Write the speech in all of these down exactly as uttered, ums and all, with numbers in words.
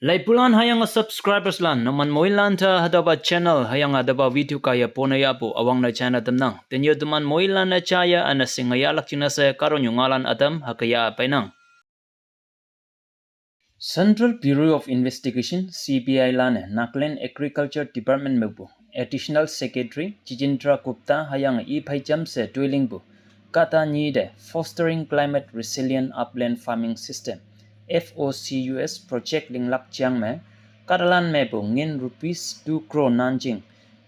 Laipulan hüyange subscribers lan, numan moilan te hatüopa channel hüyange hatüopa video kaiye pone yahpu üwangne china tamnang. Tenyo teman moilan-e jaiye üne shinge yahlak jingne she kahtoknyu ngaolan ütam hüke yah peinang. Central Bureau of Investigation, C B I lan-e Nagaland Agriculture Department mepu Additional Secretary Jitendra Gupta hüyange iphei jamshe toilingpu kahta nyi te Fostering Climate Resilient Upland Farming System, F O C U S project linglak jang me kahtalan mepu ngin rupees two crore nanjing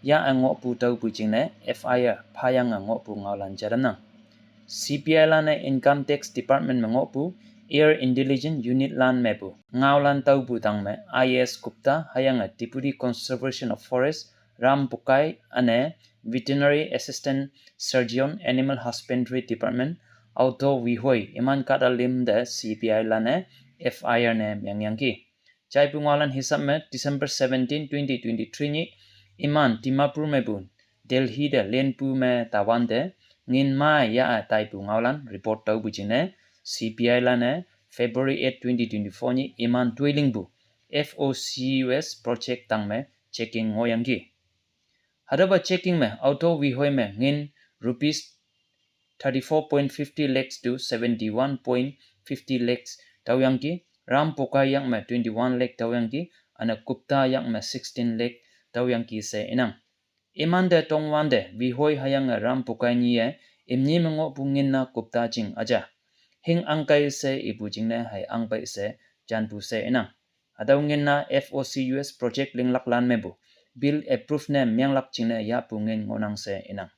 yah-e ngohpu tüopu jingne F I R phayange ngohpu ngaolan jai tamnang. C B I lan-e Income Tax Department me ngohpu Air Intelligence Unit lan mepu ngaolan tüopu tangme I A S Gupta hüyange Deputy Conservation of Forest Ram Pukai üne Veterinary Assistant Surgeon Animal Husbandry Department Auto Vihoi iman kahta lim te C B I lan-e F I R ne mengyangki. Jaipu ngaolan hisap me December seventeen, twenty twenty-three nyih iman Dimapur mepu Delhi te lenpu me tawante ngin mai yah-e taipu ngaolan report tüopu jingne C B I lan-e February eight, twenty twenty-four nyih iman toilingpu F O C U S project tangme checking ngohyangki. Hatüopa checking me Auto Vihoi me ngin rupees thirty-four point fifty lakhs to seventy-one point fifty lakhs taoyangki, Ram Pukai yak me twenty-one lakh taoyangki, üne Gupta yak me sixteen lakh taoyangki she inang. Imante tongwante Vihoi hüyange Ram Pukai nyiye imnyi me ngohpu ngin-a Gupta jing üja hing angkai she ipu jingne hei angpei she janpu she inang. Hatüo ngin-a F O C U S project linglaklan mepu bill approve ne menglak jingne yahpu ngin ngohnang she inang.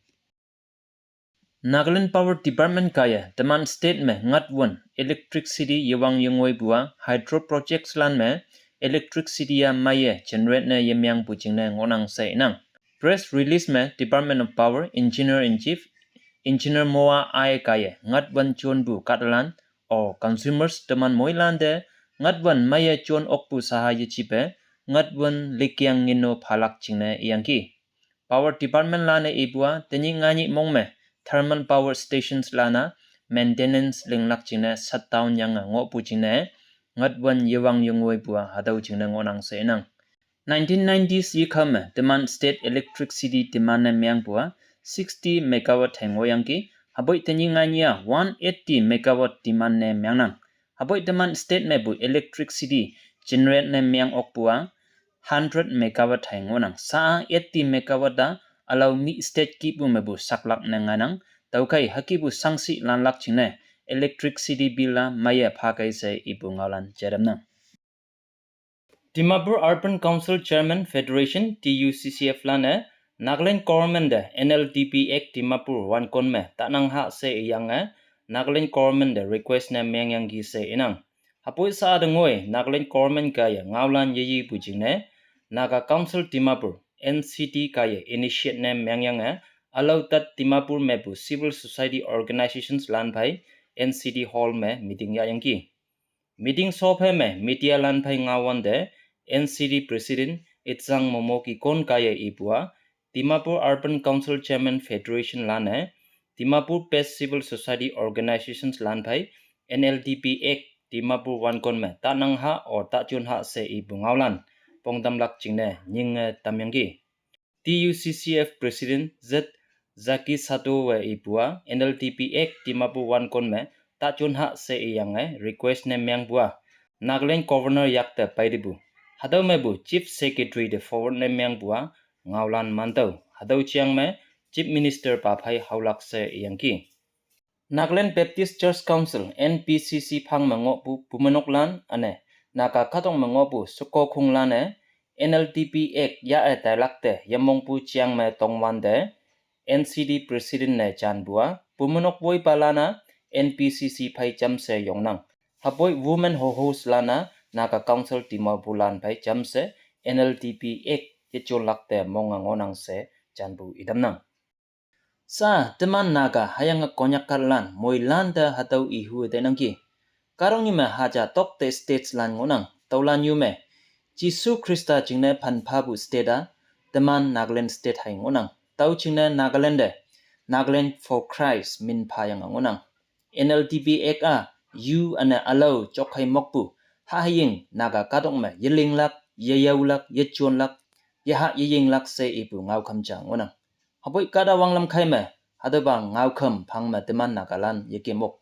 Nagaland Power Department kaiye teman state me ngatwün electricity yewang yengoipu-a hydro projects lan me electricity-a meiye generate ne yemengpu jingne ngohnang she inang. Press release me Department of Power Engineer in Chief Engineer Moa Ai kaiye ngatwün jonpu kahtalan or consumers teman moilante ngatwün meiye jon okpu saha yejipe ngatwün likyang ngin-o phalak jingne iyangki. Power Department lan-e ipu-a tenyih ngainyih mong me thermal power stations lan-a maintenance linglak jingne shutdown yange ngohpu jingne ngatwün yewang yengoipu-a hatüo jingne ngohnang she inang. Nineteen nineties yekha me teman state electricity demand ne mengpu-a sixty megawatt hei ngohyangki, hüpoi tenyih ngainyih-a one eighty megawatt demand ne mengnang. Hüpoi teman state mepu electricity generate ne meng okpu-a hundred megawatt hei ngohnang. Sa-a eighty megawatt-a ülao mi state kihpu mepu saklak ne ngainang. Tüokhei hükihpu shangshih lanlak jingne electricity bill-a meiye phakei she ipu ngaolan jai tamnang. Dimapur Urban Council Chairman Federation, D U C C F lan-e Nagaland Government te N L D P Act Dimapur wankon me tanang ha she iyange Nagaland Government te request ne mengyangki she inang. Hüpoi sa-a te ngoi Nagaland Government kaiye ngaolan yeyipu jingne Naga Council Dimapur, N C D kaiye initiate ne mengyange ülao tat Dimapur mepu civil society organizations lan phei N C D Hall me meeting yahyangki. Meeting shophei me media lan phei ngaowante N C D President Itsang Momo Kikon kaiye ipu-a Dimapur Urban Council Chairman Federation lan-e Dimapur based civil society organizations lan phei N L D P Act Dimapur wankon me tanang ha or tajon ha she ipu ngaolan pongtamlak jingne nyinge tamyangki. D U C C F President Z Zaki Sato-e ipu-a N L D P Act Dimapur wankon me tajon ha she iyange request ne mengpu-a Nagaland Governor yakte peitepu. Hatüo mepu Chief Secretary te forward ne mengpu-a ngaolan mantüoh. Hatüo jang me Chief Minister pa phei haolak she iyangki. Nagaland Baptist Church Council, N B C C phang me ngohpu pumeinoklan üne Naga kahtok me ngohpu shekokhonglan-e N L D P Act yah-e tailak te yemongpu jang me tongwante N C D President ne janpu-a pumeinok woipalan-a N B C C phei jamshe yongnang. Hüpoi women ho-host lan-a Naga Council Dimapur lan phei jamshe N L D P Act yejonlak te monge ngohnang she janpu itamnang. Sa teman Naga hüyange Konyak kahtalan moilante hatüo ihu teinangki. Kahtoknyu me haja tokte states lan ngohnang, tüolan yu me Jesu Khrista jingne phanphapu state-a teman Nagaland state hei ngohnang. Tüo jingne Nagaland te Nagaland for Christ min phayange ngohnang. N L D P Act-a yu üne ülao jokhei mokpu Ha haying Naga kadok me yelinglak, yeyaulak, yechonlak, yeha yeyinglak she ipu ngaokham ja ngohnang. Hapoi kahta wanglam khai me, hatüopa ngaokham phang me teman Nagalan yekemok.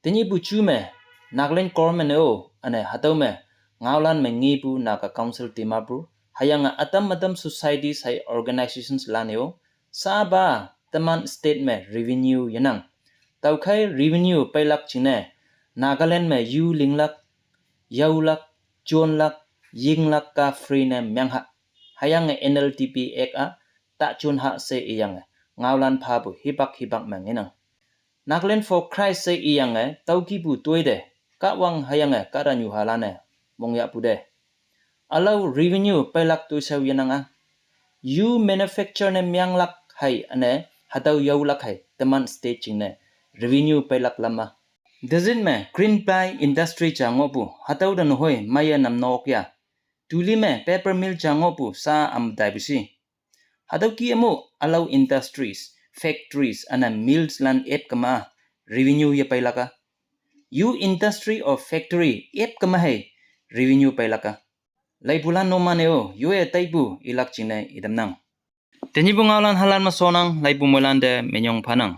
Tenyihpu ju me, Nagaland government-o, üne hatüo me, ngaolan me ngepu Naga Council Dimapur, hüyange ütam ütam societies hei organizations lan-e-o, sapa teman state me revenue yenang. Tüokhei revenue peilak jingne, Nagaland me yu linglak, yaolak, jonlak, yinglak ka free ne mengha. Hüyange N L D P Act-a, ta jonha she iyange, ngaolan phapu hipak hipak me ngenang. Nagaland for Christ she iyange, tüokihpu toite, Kahwang hüyange kahtanyuhalan-e, mongyahpu te. Ülao revenue peilak toishao yenang-a. Yu manufacture ne menglak hei üne, hatüo yaolak hei, teman state jingne, revenue peilak lam-a. Tezin me Greenply Industry ja ngohpu, hatüo te nehoi meiye namnok ya. Tuli me paper mill ja ngohpu sa am taipu shi. Hatüo kih amo ülao industries, factories, üne mills lan ep kema, revenue yepeilak-a. Yu industry or factory ep kema hei, revenue peilak-a. Leipulan numan-e-o, yoye taipu ilak jingne itamnang. Tenyihpu ngaolan halan me shonnang, leipu moilan te minyong phanang.